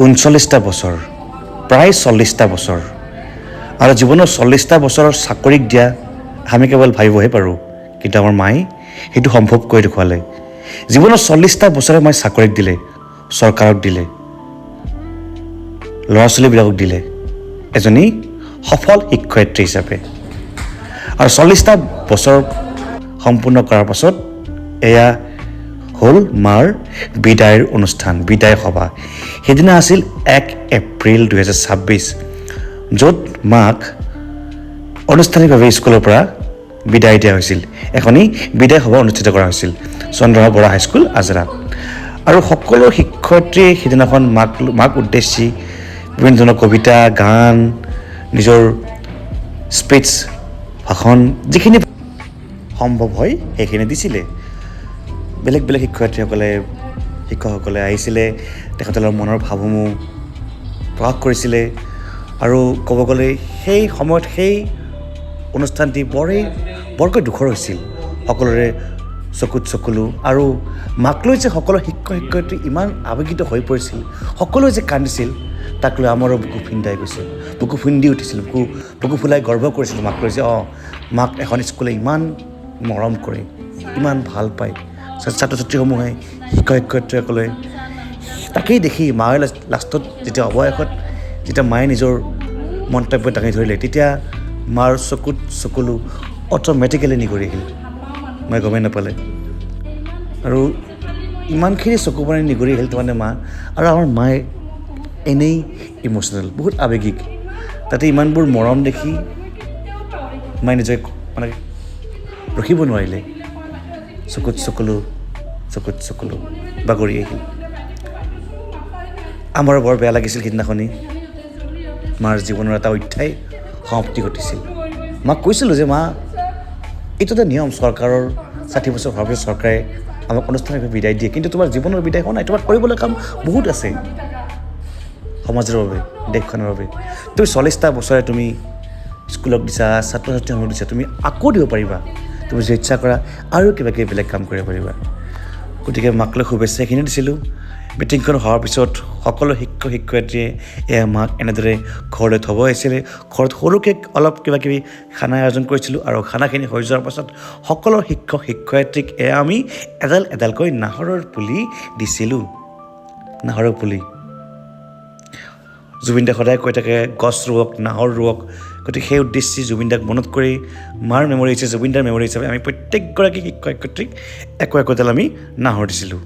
39টা বছৰ, প্ৰায় 40টা বছৰ। আৰু জীৱনৰ 40টা বছৰৰ চাকৰিক দিয়া আমি কেৱল ভাবিবহে পাৰোঁ, কিন্তু আমাৰ মায়ে সেইটো সম্ভৱ কৰি দেখুৱালে। জীৱনৰ 40টা বছৰে মায়ে চাকৰিক দিলে, চৰকাৰক দিলে, ল'ৰা ছোৱালীবিলাকক দিলে, এজনী সফল শিক্ষয়িত্ৰী হিচাপে। আৰু 40টা বছৰ সম্পূৰ্ণ কৰাৰ পাছত এয়া হ'ল মাৰ বিদায়ৰ অনুষ্ঠান, বিদায় সভা। সেইদিনা আছিল 1 এপ্ৰিল 2026, য'ত মাক আনুষ্ঠানিকভাৱে স্কুলৰ পৰা বিদায় দিয়া হৈছিল। এখনি বিদায় সভা অনুষ্ঠিত কৰা হৈছিল চন্দ্ৰপ্ৰভা বৰা হাইস্কুল, আজৰাত। আৰু সকলো শিক্ষয়িত্ৰীয়ে সেইদিনাখন মাক উদ্দেশ্যি বিভিন্ন ধৰণৰ কবিতা, গান, নিজৰ স্পীচ, ভাষণ যিখিনি সম্ভৱ হয় সেইখিনি দিছিলে। বেলেগ বেলেগ শিক্ষয়িত্ৰীসকলে, শিক্ষকসকলে আহিছিলে, তেখেতসকলৰ মনৰ ভাৱসমূহ প্ৰকাশ কৰিছিলে। আৰু ক'ব গ'লে সেই সময়ত সেই অনুষ্ঠানটি বৰকৈ দুখৰ হৈছিল। সকলোৰে চকুত চকুলো। আৰু মাক লৈ যে সকলো শিক্ষক শিক্ষয়িত্ৰী ইমান আৱেগিত হৈ পৰিছিল, সকলোৱে যে কান্দিছিল, তাক লৈ আমাৰো বুকু ফিন্দাই গৈছিল, বুকু ফিন্দি উঠিছিল, বুকু ফুলাই গৰ্ব কৰিছিল মাক লৈ যে অঁ, মাক এখন স্কুলে ইমান মৰম কৰে, ইমান ভাল পায় ছাত্ৰ ছাত্ৰীসমূহে, শিক্ষক শিক্ষয়িত্ৰীসকলে। তাকেই দেখি মায়ে লাষ্টত যেতিয়া, অৱশেষত যেতিয়া মায়ে নিজৰ মন্তব্য দাঙি ধৰিলে, তেতিয়া মাৰ চকুত চকুলো অট'মেটিকেলি নিগৰি আহিল। মায়ে গমেই নাপালে। আৰু ইমানখিনি চকু পানী নিগৰি আহিল। তাৰমানে মা আৰু আমাৰ মায়ে এনেই ইম'চনেল, বহুত আৱেগিক। তাতে ইমানবোৰ মৰম দেখি মায়ে নিজে মানে ৰখিব নোৱাৰিলে। চকুত চকুলো বাগৰি আহিল। আমাৰো বৰ বেয়া লাগিছিল সিদিনাখনি। মাৰ জীৱনৰ এটা অধ্যায় সমাপ্তি ঘটিছিল। মাক কৈছিলোঁ যে মা, এইটো এটা নিয়ম চৰকাৰৰ, 60 বছৰ হোৱাৰ পিছত চৰকাৰে আমাক আনুষ্ঠানিকভাৱে বিদায় দিয়ে। কিন্তু তোমাৰ জীৱনৰ বিদায় হোৱা নাই। তোমাৰ কৰিবলৈ কাম বহুত আছে সমাজৰ বাবে, দেশখনৰ বাবে। তুমি 40টা বছৰে তুমি স্কুলক দিছা, ছাত্ৰ ছাত্ৰীসমূহক দিছা, তুমি আকৌ দিব পাৰিবা। তুমি যদি ইচ্ছা কৰা আৰু কিবা কিবি বেলেগ কাম কৰিব পাৰিবা। গতিকে মাক লৈ শুভেচ্ছা এইখিনি দিছিলোঁ। মিটিংখন হোৱাৰ পিছত সকলো শিক্ষক শিক্ষয়িত্ৰীয়ে এয়া মাক এনেদৰে ঘৰলৈ থ'ব আহিছিলে। ঘৰত সৰুকৈ অলপ কিবা কিবি খানা আয়োজন কৰিছিলোঁ। আৰু খানাখিনি হৈ যোৱাৰ পাছত সকলো শিক্ষক শিক্ষয়িত্ৰীক এয়া আমি এডাল এডালকৈ নাহৰৰ পুলি দিছিলোঁ, নাহৰৰ পুলি। জুবিন দাই সদায় কৈ থাকে, গছ ৰোৱক, নাহৰ ৰোৱক। গতিকে সেই উদ্দেশ্যে জুবিন দাক মনত কৰি, মাৰ মেমৰি হিচাপে, জুবিন দাৰ মেমৰি হিচাপে আমি প্ৰত্যেকগৰাকী শিক্ষক শিক্ষয়িত্ৰীক একো একোডাল আমি নাহৰ দিছিলোঁ।